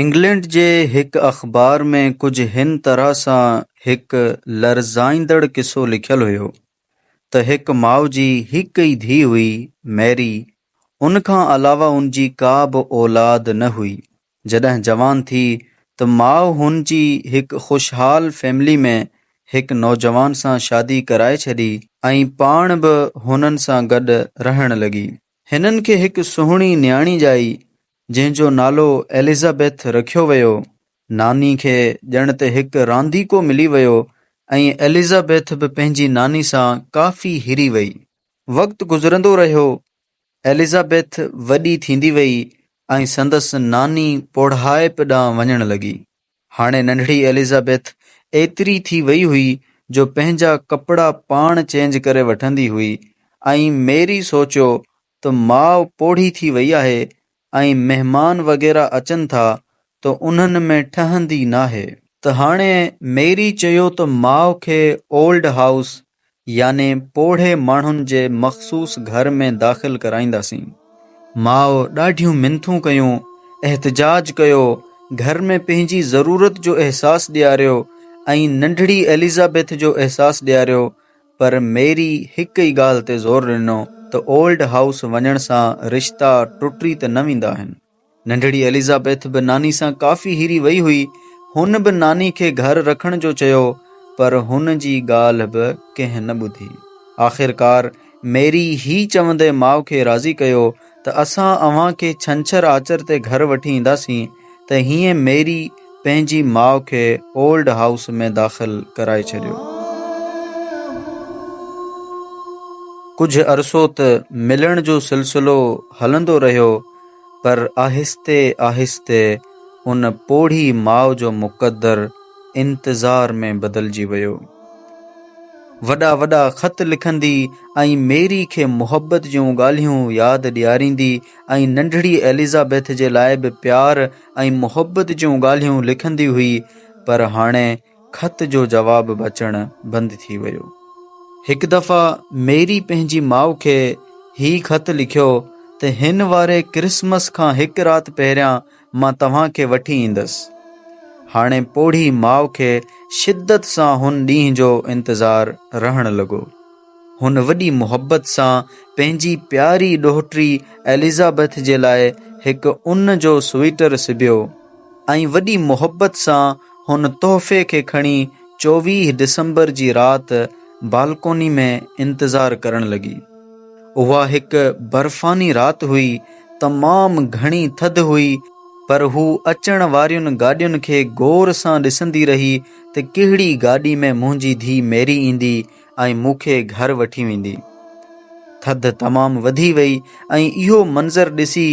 England جي هڪ اخبار ۾ ڪجهه هن طرح سان هڪ لرزائيندڙ قصو لکيل هيو ته هڪ ماء جي هڪ ئي ڌيء هئي ميري، ان کان علاوه ان جي ڪا به اولاد نه هئي. جڏهن جوان ٿي ته ماء هن جي هڪ خوشحال فيملي ۾ هڪ نوجوان سان شادي ڪرائي ڇڏي ۽ پاڻ به هنن سان گڏ رهڻ لڳي. هنن کي هڪ سهڻي نياڻي ڄائي جنهن جو نالو ايليزابيٿ رکيو ويو. ناني کي ڄڻ ته هڪ رانديڪو ملي ويو ۽ ايليزابيٿ به پنهنجي ناني سان ڪافي هري وئي. وقت گذرندو رهيو، ايليزابيٿ وڏي ٿيندي وئي ۽ سندس ناني پوڙهائپ ڏانهن وڃڻ لڳي. هاڻي ننڍڙي ايليزابيٿ ايتري ٿي وئي هئي جو پنهنجا ڪپڙا پاڻ چينج ڪري وٺندي هئي ۽ ميري سوچيو ته ماء پوڙهي ٿي وئي آهي ۽ مهمان وغيره اچن ٿا ته انهن ۾ ٺهندي ناهي. ته هاڻي ميري چيو ته ماء کي اولڊ هائوس يعني پوڙهي ماڻهن جي مخصوص گهر ۾ داخل ڪرائينداسين. ماء ڏاڍيون منٿون ڪيون، احتجاج ڪيو، گهر ۾ پنهنجي ضرورت جو احساس ڏياريو ۽ ننڍڙي ايليزابيٿ جو احساس ڏياريو پر ميري هڪ ئي ڳالهه تي زور ڏنو ته اولڊ هائوس وڃڻ سان رشتا ٽٽي ته نه ويندا آهن. ننڍڙي ايليزابيٿ به ناني سان ڪافي هيري وئي هئي. هن به ناني کي گهر رکڻ جو چيو، پر هن جي ڳالهه به ڪنهن نه ٻڌي. آخرڪار ميري هي چوندي ماء کي راضي ڪيو ته اسان اوهان کي ڇنڇر آچر تي گهر وٺي اينداسين ته هيئن ميري پنهنجي ماء کي اولڊ هائوس ۾ داخل ڪرائي ڇڏيو. ڪجهه عرصو ته ملڻ جو سلسلو هلندو رهيو، پر آهستي آهستي ان پوڙهي ماء جو مقدر انتظار ۾ بدلجي ويو. وڏا وڏا خط لکندي ۽ ميري کي محبت جون ڳالهيون ياد ڏياريندي ۽ ننڍڙي ايليزابيٿ جي لاء به پيار ۽ محبت جون ڳالهيون لکندي هئي پر هاڻي خط جو جواب به اچڻ بند ٿي ويو. هڪ دفعا ميري پنهنجي ماء کي هي خط لکيو ته هن واري ڪرسمس کان هڪ رات پهريان مان توهان کي وٺي ايندس. هاڻي پوڙهي ماء کي شدت سان هن ڏينهن جو انتظار رهڻ لڳو. هن وڏي محبت سان پنهنجي پياري ڏوهٽي ايليزابيٿ جي لاء هڪ ان جو سوئيٽر سبيو ۽ وڏي محبت سان هن تحفي کي کڻي 24 ڊسمبر جي رات بالڪوني ۾ انتظار ڪرڻ لڳي. اها هڪ برفاني رات هئي، تمام گهڻي ٿڌ هئي، پر هو اچڻ وارين گاڏين کي غور سان ڏسندي رهي ته ڪهڙي گاڏي ۾ منهنجي ڌيء ميري ايندي ۽ مون کي گهر وٺي ويندي. ٿڌ تمام وڌي وئي ۽ اهو منظر ڏسي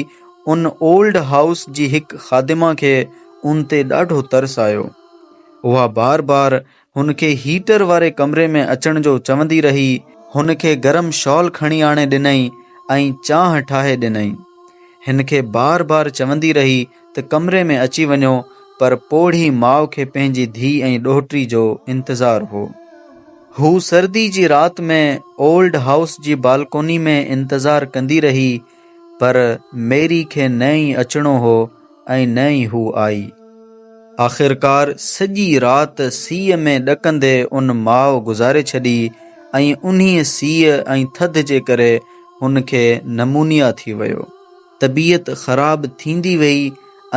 ان اولڊ هائوس جي هڪ خادمه کي ان تي ڏاڍو ترس آيو. اها بار بار هن کي هيٽر واري ڪمري ۾ اچڻ جو چوندي رهي. هن کي گرم شال کڻي آڻي ڏنائين ۽ چانهه ٺاهي ڏنائين. هن کي بار بار چوندي رهي ته ڪمري ۾ اچي وڃو پر پوڙهي ماء کي پنهنجي ڌيء ۽ ڏوهٽي جو انتظار هو. هو سردي جي رات ۾ اولڊ هائوس جي بالڪوني ۾ انتظار ڪندي رهي پر ميري کي نه ئي اچڻو هو ۽ نه ئي هو آئي. آخرڪار سڄي رات سيء ۾ ڏڪندي ان ماء گذاري ڇڏي ۽ انهيء سيء ۽ ٿڌ جي ڪري هن کي نمونيا ٿي ويو. طبيعت خراب ٿيندي ويئي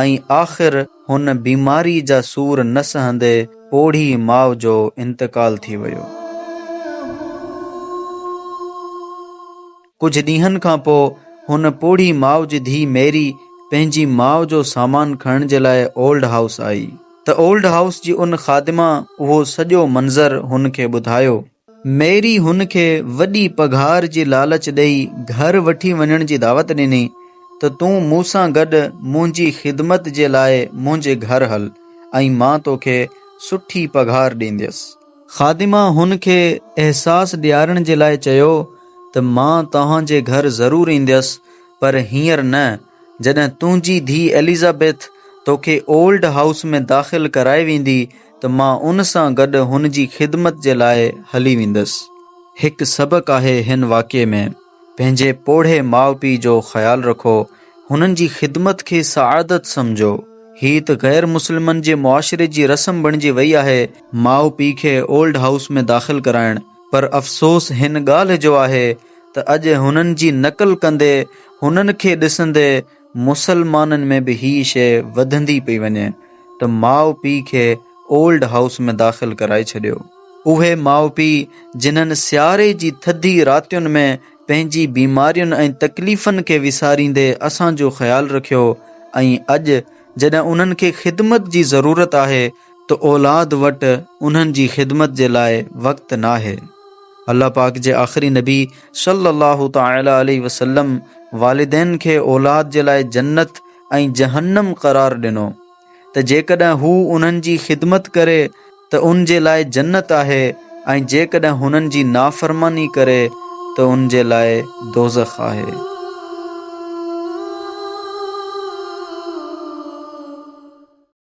۽ آخر هن بيماري جا سور نه سهندي پوڙهي ماء جو انتقال ٿي ويو. ڪجهه ڏينهن کان پوء هن پوڙهي ماء جي ڌيء ميري پنهنجي ماء جو سامان کڻڻ جي لاء اولڊ هائوس آئي ته اولڊ هائوس جي ان خادمه اهو سڄو منظر هن کي ٻڌايو. ميري هن کي وڏي پگهار جي لالچ ڏئي گهر وٺي وڃڻ جي دعوت ڏني ته تون مون سان گڏ منهنجي خدمت جي لاء منهنجي گهر هل ۽ مان توکي سٺي پگهار ڏينديس. خادمه هن کي احساس ڏيارڻ جي لاء چيو ته مان توهان جي گهر ضرور اينديس پر هينئر نه، جڏهن تنهنجي ڌيء ايليزابيٿ توکي اولڊ هائوس ۾ داخل ڪرائي ويندي ته مان ان سان گڏ هن جي خدمت جي لاء هلي ويندس. هڪ سبق آهي هن واقعي ۾، پنهنجي پوڙهي ماء پيء جو خيال رکو، هنن جي خدمت کي سعادت سمجهو. هي ته غير مسلمن جي معاشري جي رسم بڻجي وئي آهي ماء پيء کي اولڊ هائوس ۾ داخل ڪرائڻ پر افسوس هن ڳالهه جو آهي ته اڄ هنن جي نقل ڪندي هنن کي ڏسندي مسلمانن ۾ به هي شيء وڌندي پئي وڃي ته ماء پيء کي اولڊ هائوس ۾ داخل ڪرائي ڇڏيو. اهي ماء پيء جنھن سياري جي ٿڌي راتين ۾ پنھنجي بيمارين ۽ تڪليفن کي وساريندي اسان جو خيال رکيو ۽ اڄ جڏھن انھن کي خدمت جي ضرورت آھي ته اولاد وٽ انھن جي خدمت جي لاء وقت ناھي. الله پاڪ جي آخري نبي صلّي الله تعالٰي عليه وسلّم والدين کي اولاد جي لاء جنت ۽ جهنم قرار ڏنو ته جيڪڏهن هو انهن جي خدمت ڪري ته ان جي لاء جنت آهي ۽ جيڪڏهن هنن جي نافرماني ڪري ته ان جي لاء دوزخ آهي.